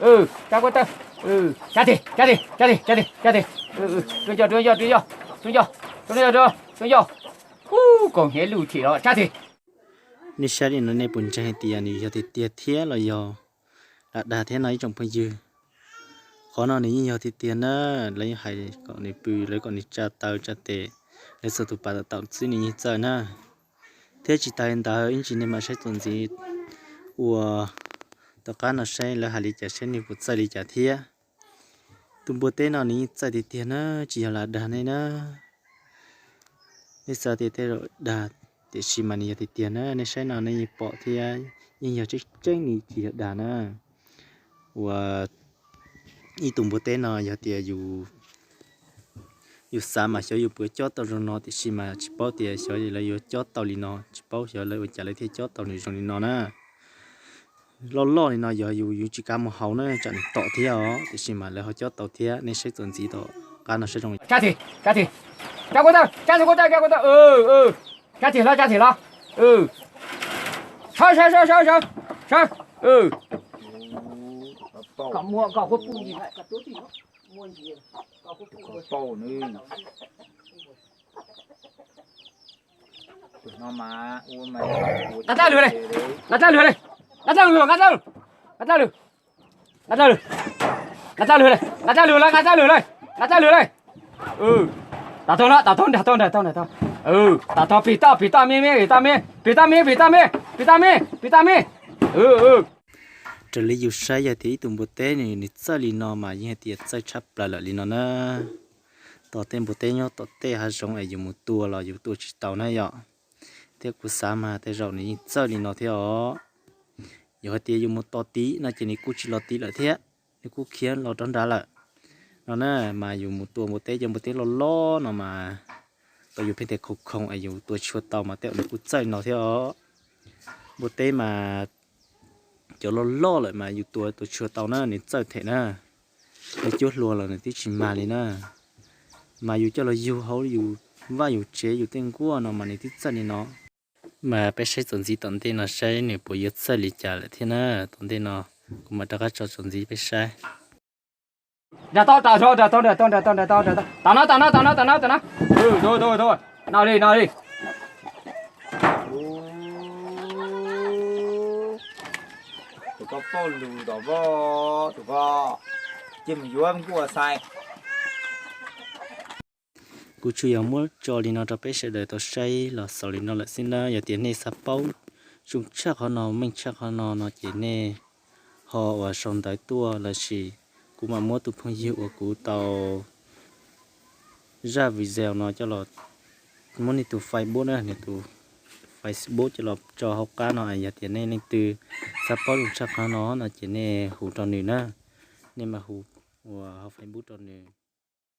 tawg, tsa kua tawg, tsa tig, tsa tig, tsa tig, tsa tig, tsa tig, rub ncauj, rub ncauj, rub ncauj, rub ncauj, rub ncauj, rub ncauj, rub ncauj, ub, kaus hniav luj thim los tsa tig. Nej saib li no nej puas ntseeg hais tias nws yog tiag tiag thiab los yog lam dag thiab no ib tsoom phooj ywg? Qhov no nws yeej yog tiag tiag na, lawv yeej hais kom nws pw, lawv kom nws tsa taw tsa tes, lawv txog tus pas tom txwb nws yeej txawj na. Thiab tsis tas li ntawd ib ntsis nej mam saib txuas ntxiv uas tom qab no saib lawv hais li cas, saib nws puas txawj li cas thiab. Tus npua teb no nws yeej txawj tiag tiag na, tsis yog lam dag nej na. Nej xav tias tej zaum dag, tiam sis mas nws yog tiag tiag na. Nej saib no nej yeej pom thiab, yeej yog tseeb tseeb, nws tsis yog dag na. Uas ib tug npua teb no yog tias yus, yus xav mas xyov yus puas cob tau zoo no, tiam sis mas tsis paub tias xyov lawv yuav cob tau li no, tsis paub xyov lawv ua cas lawv thiaj cob tau nws zoo li no na. Loj loj li no yog yus, yus tsis kav mus hauv na, tsam nws tom thiab os, tiam sis mas lawv ho cob tau thiab. Nej saib txuas ntxiv tom qab no saib zoo. Tsa tig, tsa tig, tsa kua tawg, tsa tig kua tawg, tsa kua tawg, tsa tig los, tsa tig los, sawv, sawv, sawv, sawv, sawv, sawv. Nqa dlawb lwg li, nqa dlawb lwg, nqa dlawb lwg, nqa dlawb lwg, nqa dlawb lwg, nqa dlawb lwg, nqa dlawb lwg, nqa dlawb lwg, nqa dlawb lwg, nqa dlawb lwg li. Tam tog no, tam tog nrag tog, nrag tog, nrag tog. Tam tog pim toj, pim toj me me, pim toj me, pim toj me, pim toj me, pim toj me, pim toj me. Raws li yus saib yog tias ib tug npua teb nws, nws txawj li no mas yeej hais tias txawj tshaj plaws lawm li no na. Tos tej npua teb nyob tom tej hav zoov es yus mus tua los yus tua tsis tau na yom. Thiab kuv xav mas tej zaum nws yeej txawj li no thiab os. Yog hais tias yus mus tos tid no ces nws kuj tsis los tid lawm thiab, nws kuj khiav los rov nrad lawm. No na, mas yus mus tua npua teb, cov npua teb loj loj no mas tau yus pheej tes khoom khoom es yus tua tsis tau mas tej zaum nws kuj txawj no thiab os. Npua teb mas cov loj loj lawm mas yus tua tua tsis tau na, nws txawj them na. Nws cuab hluas los nws twb tsis mag li na. Mas yus coj los yug hauv yus vaj yus tsev yus tej nkuaj no mas nws twb txawj li no. Mas peb saib txuas ntxiv tom ntej no saib nws puas yuav txawj li cas lawm thiab na. Tom ntej no kuv mam rov qab tso txuas ntxiv peb saib. Nrag tau, nrag tau, nrag tau, nrag tau, nrag tau, nrag tau, nrag tau. Tam no, tam no, tam no, tam no, tam no. No li, no li. Tus ko pauj lus tom vaj, tus ko cia mus yuav nkuaj xais. Kuv tsuas yog muab tso li no rau peb sawv daws tau saib los xaus li no lawm xwb na. Yog tias nej xav paub zoo tshaj qhov no, meej tshaj qhov no no ces nej ho uas sau ntawv tuaj lossis kuv mam muab tus phooj ywg uas kuv tau zaj video no coj los, muab nws tus Facebook na, nws tus Facebook coj los tso hauv qab no. Yog tias nej leej twg xav paub zoo tshaj qhov no no ces nej hu rau nws na, nej mam hu uas hauv Facebook rau nws.